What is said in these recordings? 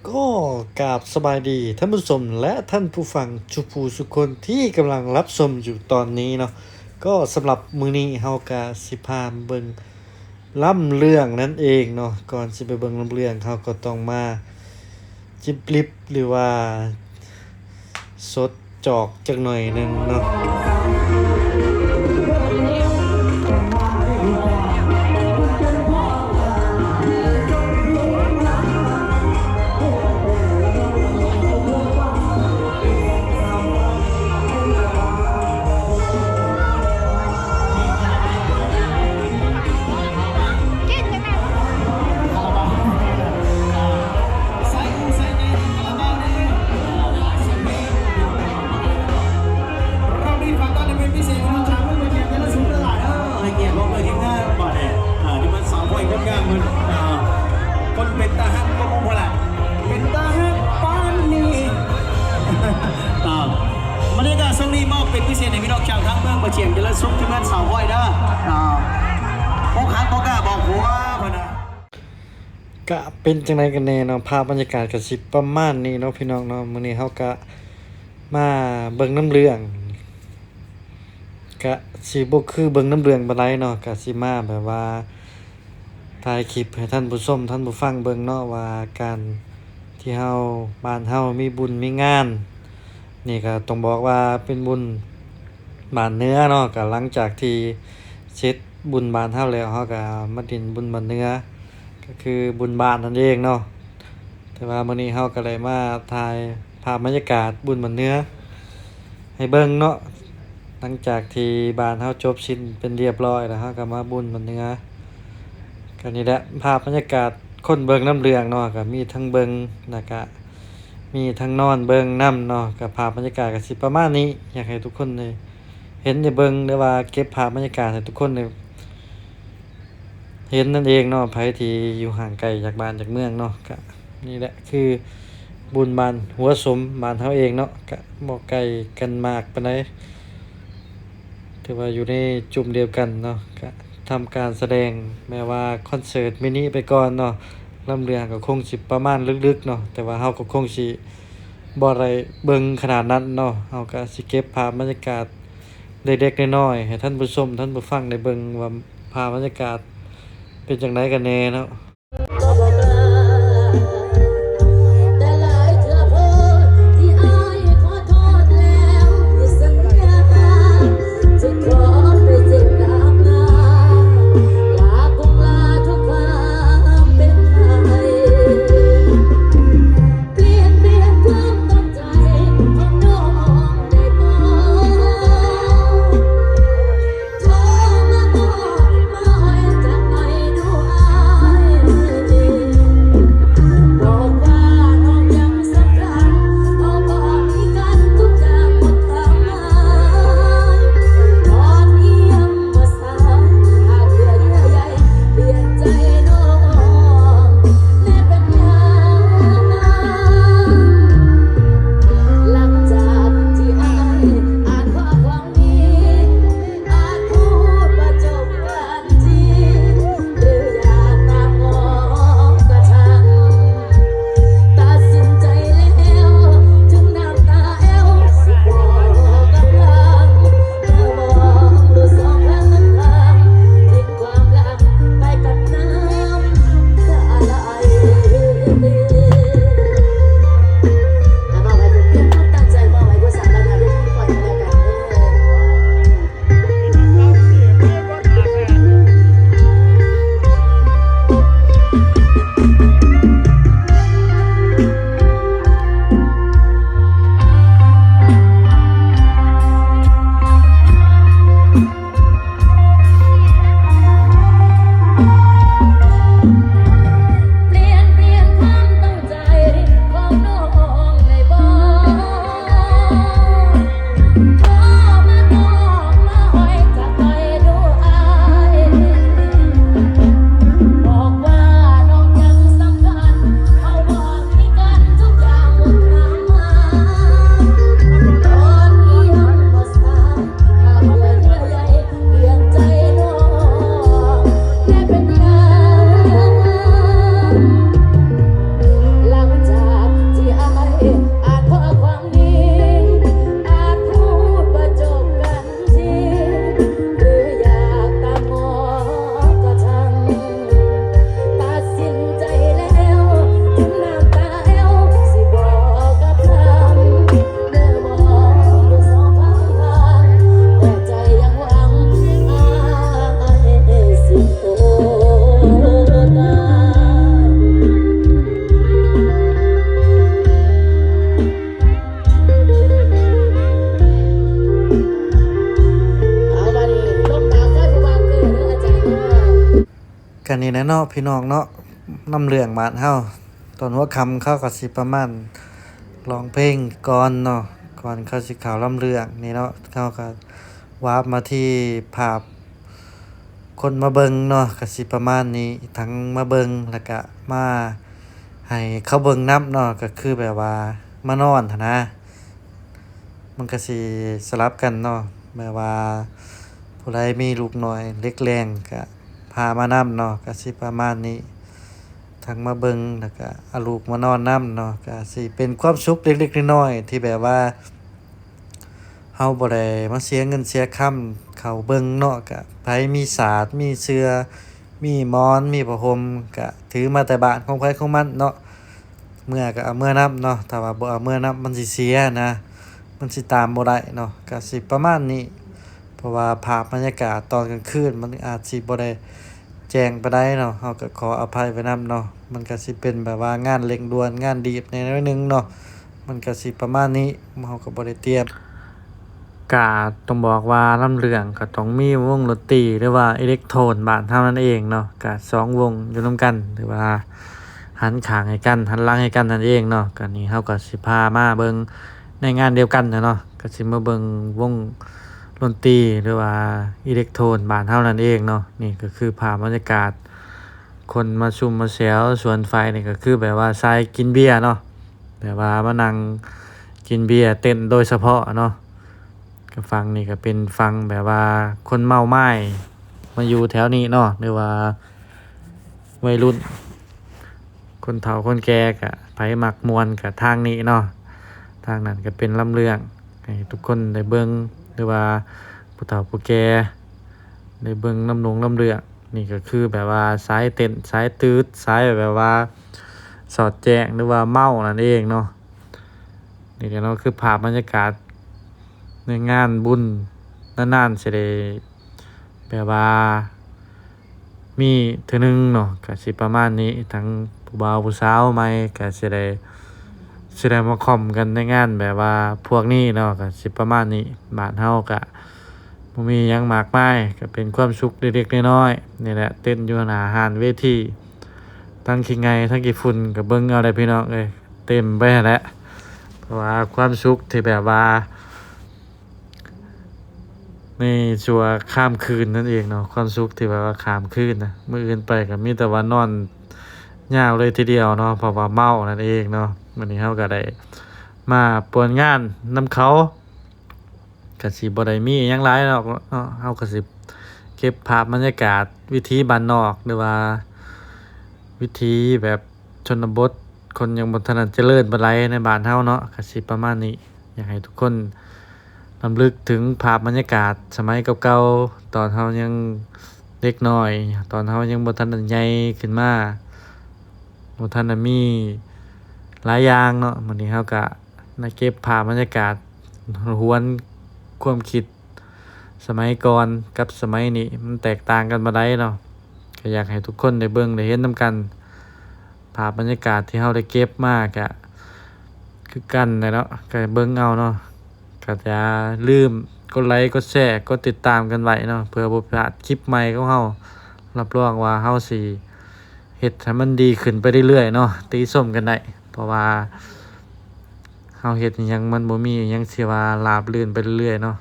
ກໍກາບສະບາຍດີທ່ານຜູ້ຊົມ ແລະ ທ່ານຜູ້ຟັງທຸກຜູ້ທຸກຄົນທີ່ກຳລັງຮັບຊົມຢູ່ຕອນນີ້ເນາະ. ກໍສຳລັບມື້ນີ້ເຮົາກະຊິພາເບິ່ງລຳເລື່ອງນັ້ນເອງເນາະ. ກ່ອນຊິໄປເບິ່ງລຳເລື່ອງ ເຮົາກໍຕ້ອງມາຈິບລິບ ຫຼືວ່າສົດຈອກຈັກໜ້ອຍໜຶ່ງເນາະ. ໃຫ້ກຽດບອກເລີຍທີມງານບາດນີ້ ອ່າ ທີ່ມັນສາວພອຍຄົນງາມເພິ່ນ ອ່າ ຄົນເປັນຕາຮັກກໍບໍ່ພໍລະ ເປັນຕາຮັກປານນີ້ ອ່າ ບັນຍາກາດຊ່ວງນີ້ມອບເປັນພິເສດໃຫ້ພີ່ນ້ອງຊາວທາງເມືອງປາຈຽງຈະເລີນສຸກ ທີມງານສາວພອຍເດີ ອ່າ ອົກຫັກບໍ່ກ້າບອກຜົວເພິ່ນນະ. ກະເປັນຈັ່ງໃດກັນແດ່ເນາະ ພາບບັນຍາກາດກະຊິປະມານນີ້ເນາະ ພີ່ນ້ອງເນາະ. ມື້ນີ້ເຮົາກະມາເບິ່ງນຳເລື່ອງ ກະຊິບໍ່ຄືເບິ່ງນຳເລື່ອງປານໃດເນາະ ກະຊິມາແບບວ່າຖ່າຍຄລິບໃຫ້ທ່ານຜູ້ຊົມ ທ່ານຜູ້ຟັງເບິ່ງເນາະ ວ່າການທີ່ເຮົາ ບ້ານເຮົາມີບຸນມີງານ ນີ້ກະຕ້ອງບອກວ່າເປັນບຸນບ້ານເໜືອເນາະ. ກະຫຼັງຈາກທີ່ເສັດບຸນບ້ານເຮົາແລ້ວ ເຮົາກະມາຫຼິ້ນບຸນບ້ານເໜືອ ກະຄືບຸນບ້ານນັ້ນເອງເນາະ. ແຕ່ວ່າມື້ນີ້ເຮົາກະໄດ້ມາຖ່າຍພາບບັນຍາກາດບຸນບ້ານເໜືອໃຫ້ເບິ່ງເນາະ. ຫຼັງຈາກທີ່ບ້ານເຮົາຈົບສິ້ນເປັນລຽບຮ້ອຍແລ້ວ ເຮົາກະມາບຸນບ້ານເໜືອ. ກະນີ້ແຫຼະ ພາບບັນຍາກາດຄົນເບິ່ງນຳເລື່ອງເນາະ ກະມີທັງເບິ່ງ ແລ້ວກະມີທັງນອນເບິ່ງນຳເນາະ. ກະພາບບັນຍາກາດກະຊິປະມານນີ້ ຢາກໃຫ້ທຸກຄົນໄດ້ເຫັນໄດ້ເບິ່ງ ຫຼືວ່າເກັບພາບບັນຍາກາດໃຫ້ທຸກຄົນໄດ້ ເຫັນນັ້ນເອງເນາະ. ໃຜທີ່ຢູ່ຫ່າງໄກຈາກບ້ານຈາກເມືອງເນາະ ກະນີ້ແຫຼະຄືບຸນບ້ານຫົວສົມບ້ານເຮົາເອງເນາະ ກະບໍ່ໄກກັນມາກປານໃດ ຖືວ່າຢູ່ໃນຈຸ່ມດຽວກັນເນາະ. ກະທຳການສະແດງແບບວ່າຄອນເສີດມິນິໄປກ່ອນເນາະ. ລຳເລື່ອງກະຄົງຊິປະມານລຶກໆເນາະ ແຕ່ວ່າເຮົາກະຄົງຊິບໍ່ໄດ້ເບິ່ງຂະໜາດນັ້ນເນາະ. ເຮົາກະຊິເກັບພາບບັນຍາກາດ ເລັກໆນ້ອຍໆ ໃຫ້ທ່ານຜູ້ຊົມທ່ານຜູ້ຟັງໄດ້ເບິ່ງວ່າພາບບັນຍາກາດເປັນຈັ່ງໃດກັນແດ່ເນາະ. ນີ້ແຫຼະເນາະພີ່ນ້ອງເນາະ ລຳເລື່ອງບ້ານເຮົາ ຕອນຫົວຄ່ຳເຂົາກໍຊິປະມານຮ້ອງເພງກ່ອນເນາະ ກ່ອນເຂົາຊິເຂົ້າລຳເລື່ອງນີ້ເນາະ ເຮົາກໍວາບມາທີ່ພາບຄົນມາເບິ່ງເນາະ ກໍຊິປະມານນີ້ ທັງມາເບິ່ງ ແລ້ວກະມາໃຫ້ເຂົາເບິ່ງນຳເນາະ ກໍຄືແບບວ່າມານອນຫັ້ນນະ ມັນກະຊິສະຫຼັບກັນເນາະ ແບບວ່າຜູ້ໃດມີລູກນ້ອຍເລັກແລງກະພາມານຳເນາະ ກະຊິປະມານນີ້ ທັງມາເບິ່ງ ແລ້ວກະເອົາລູກມານອນນຳເນາະ ກະຊິເປັນຄວາມສຸກເລັກໆນ້ອຍໆ ທີ່ແບບວ່າເຮົາບໍ່ໄດ້ມາເສຍເງິນເສຍຄຳເຂົ້າເບິ່ງເນາະ ກະໃຜມີສາດ ມີເສື່ອ ມີໝອນ ມີຜ້າຫົ່ມ ກະຖືມາແຕ່ບ້ານຂອງໃຜຂອງມັນເນາະ ເມືອກໍເອົາເມືອນຳເນາະ ຖ້າວ່າບໍ່ເອົາເມືອນຳມັນຊິເສຍນະ ມັນຊິຕາມບໍ່ໄດ້ເນາະ ກະຊິປະມານນີ້ ເພາະວ່າພາບບັນຍາກາດຕອນກາງຄືນມັນອາດຊິບໍ່ໄດ້ແຈ້ງປານໃດເນາະ ເຮົາກໍຂໍອະໄພໄວ້ນຳເນາະ ມັນກະຊິເປັນແບບວ່າງານເລັ່ງດ່ວນ ງານດີບແດ່ໜ້ອຍໜຶ່ງເນາະ ມັນກະຊິປະມານນີ້ ເຮົາກໍບໍ່ໄດ້ຕຽມ ກະຕ້ອງບອກວ່າລຳເລື່ອງກໍຕ້ອງມີວົງດົນຕີ ຫຼືວ່າອີເລັກໂທນບ້ານເຮົານັ້ນເອງເນາະ ກະສອງວົງຢູ່ນຳກັນ ຫຼືວ່າຫັນຂ້າງໃຫ້ກັນ ຫັນຫຼັງໃຫ້ກັນນັ້ນເອງເນາະ ກະນີ້ເຮົາກໍຊິພາມາເບິ່ງໃນງານດຽວກັນນະເນາະ ກໍຊິມາເບິ່ງວົງດົນຕີ ຫຼືວ່າອີເລັກໂທນບ້ານເຮົານັ້ນເອງເນາະ ນີ້ກໍຄືພາບບັນຍາກາດ ຄົນມາຊຸມມາແຊວສວນໄຟນີ້ ກໍຄືແບບວ່າສາຍກິນເບຍເນາະ ແບບວ່າມານັ່ງກິນເບຍເຕັ້ນໂດຍສະເພາະເນາະ ກະຝັ່ງນີ້ກະເປັນຝັ່ງແບບວ່າຄົນເມົາໝ້າຍມາຢູ່ແຖວນີ້ເນາະ ຫຼືວ່າໄວລຸ້ນ ຄົນເຖົ້າຄົນແກ່ກະໃຜມັກມ່ວນກະທາງນີ້ເນາະ ທາງນັ້ນກະເປັນລຳເລື່ອງໃຫ້ທຸກຄົນໄດ້ເບິ່ງ ຫຼືວ່າຜູ້ເຖົ້າຜູ້ແກ່ໄດ້ເບິ່ງລຳລົງລຳເລື່ອງ ນີ້ກໍຄືແບບວ່າສາຍເຕັ້ນ ສາຍຕືດ ສາຍແບບວ່າສອດແຈ້ງ ຫຼືວ່າເມົານັ້ນເອງເນາະ ນີ້ແຫຼະເນາະ ຄືພາບບັນຍາກາດໃນງານບຸນ ນານໆຊິໄດ້ແບບວ່າມີເທື່ອໜຶ່ງເນາະ ກະຊິປະມານນີ້ ທັງຜູ້ບ່າວຜູ້ສາວໃໝ່ກະຊິໄດ້ ຊິໄດ້ມາຄ່ອມກັນໃນງານແບບວ່າພວກນີ້ເນາະ ກະຊິປະມານນີ້ ບ້ານເຮົາກະ ບໍ່ມີຫຍັງມາກມາຍ ກໍເປັນຄວາມສຸກເລັກໆນ້ອຍໆ ນີ້ແຫຼະ ເຕັ້ນຢູ່ໜ້າຮ້ານເວທີ ທັງຂີ້ໄງ່ທັງຂີ້ຝຸ່ນ ກໍເບິ່ງເອົາໄດ໋ພີ່ນ້ອງເອີຍ ເຕັມໄປຫັ້ນແຫຼະ ເພາະວ່າຄວາມສຸກທີ່ແບບວ່າ ໃນຊົ່ວຂ້າມຄືນນັ້ນເອງເນາະ ຄວາມສຸກທີ່ແບບວ່າຂ້າມຄືນນະ ມື້ອື່ນໄປກໍມີແຕ່ວ່ານອນຍາວເລີຍທີດຽວເນາະ ເພາະວ່າເມົານັ້ນເອງເນາະ ມື້ນີ້ເຮົາກໍໄດ້ມາປ່ວນງານນຳເຂົາ ກະຊິບໍ່ໄດ້ມີຫຍັງຫຼາຍດອກເນາະ ເຮົາກະຊິເກັບພາບບັນຍາກາດວິຖີບ້ານນອກ ຫຼືວ່າວິຖີແບບຊົນນະບົດ ຄົນຍັງບໍ່ທັນຈະເລີນປານໃດໃນບ້ານເຮົາເນາະ ກະຊິປະມານນີ້ ຢາກໃຫ້ທຸກຄົນລຳລຶກເຖິງພາບບັນຍາກາດສະໄໝເກົ່າໆ ຕອນເຮົາຍັງເດັກນ້ອຍ ຕອນເຮົາຍັງບໍ່ທັນໃຫຍ່ຂຶ້ນມາ ບໍ່ທັນມີຫຼາຍຢ່າງເນາະ ມື້ນີ້ເຮົາກະ ໄດ້ເກັບພາບບັນຍາກາດ ຫວນຄວາມຄິດສະໄໝກ່ອນກັບສະໄໝນີ້ ມັນແຕກຕ່າງກັນປານໃດເນາະ ກໍຢາກໃຫ້ທຸກຄົນໄດ້ເບິ່ງໄດ້ເຫັນນຳກັນ ພາບບັນຍາກາດທີ່ເຮົາໄດ້ເກັບມາກະຄືກັນແຫຼະເນາະ ກໍເບິ່ງເອົາເນາະ ກໍຢ່າລືມກົດໄລ ກົດແຊ ກົດຕິດຕາມກັນໄວ້ເນາະ ເພື່ອບໍ່ພາດຄລິບໃໝ່ຂອງເຮົາ ຮັບຮອງວ່າເຮົາຊິ ເຮັດໃຫ້ມັນດີຂຶ້ນໄປເລື້ອຍໆເນາະ ຕິຊົມກັນໄດ້ ເພາະວ່າເຮົາເຮັດອີ່ຫຍັງມັນບໍ່ມີອີ່ຫຍັງທີ່ວ່າລາບລື່ນໄປເລື້ອຍໆເນາະ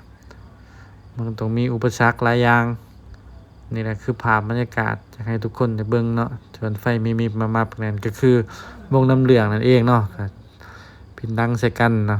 ມັນຕ້ອງມີອຸປະສັກຫຼາຍຢ່າງ ນີ້ແຫຼະຄືພາບບັນຍາກາດ ຢາກໃຫ້ທຸກຄົນໄດ້ເບິ່ງເນາະ ສ່ວນໄຟມິບໆມາບໆນັ້ນກໍຄືວົງນຳເລື່ອງນັ້ນເອງເນາະ ກໍປິ່ນດັງໃສ່ກັນເນາະ.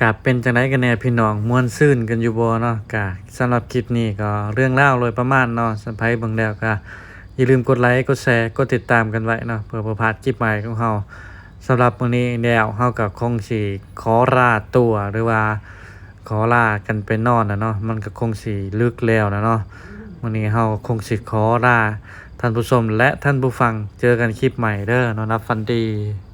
ກະເປັນຈັ່ງໃດກັນແດ່ພີ່ນ້ອງ ມ່ວນຊື່ນກັນຢູ່ບໍ່ເນາະ? ກະສຳລັບຄລິບນີ້ກໍເລື່ອງລາວໂດຍປະມານເນາະ ໃຜເບິ່ງແລ້ວກໍຢ່າລືມກົດໄລ ກົດແຊ ກົດຕິດຕາມກັນໄວ້ເນາະ ເພື່ອບໍ່ພາດຄລິບໃໝ່ຂອງເຮົາ. ສຳລັບມື້ນີ້ແລ້ວ ເຮົາກໍຄົງຊິຂໍລາຕົວ ຫຼືວ່າຂໍລາກັນໄປນອນແລ້ວເນາະ ມັນກໍຄົງຊິດຶກແລ້ວແລ້ວເນາະ. ມື້ນີ້ເຮົາກໍຄົງຊິຂໍລາທ່ານຜູ້ຊົມ ແລະ ທ່ານຜູ້ຟັງ ເຈີກັນຄລິບໃໝ່ເດີ ນອນຫຼັບຝັນດີ.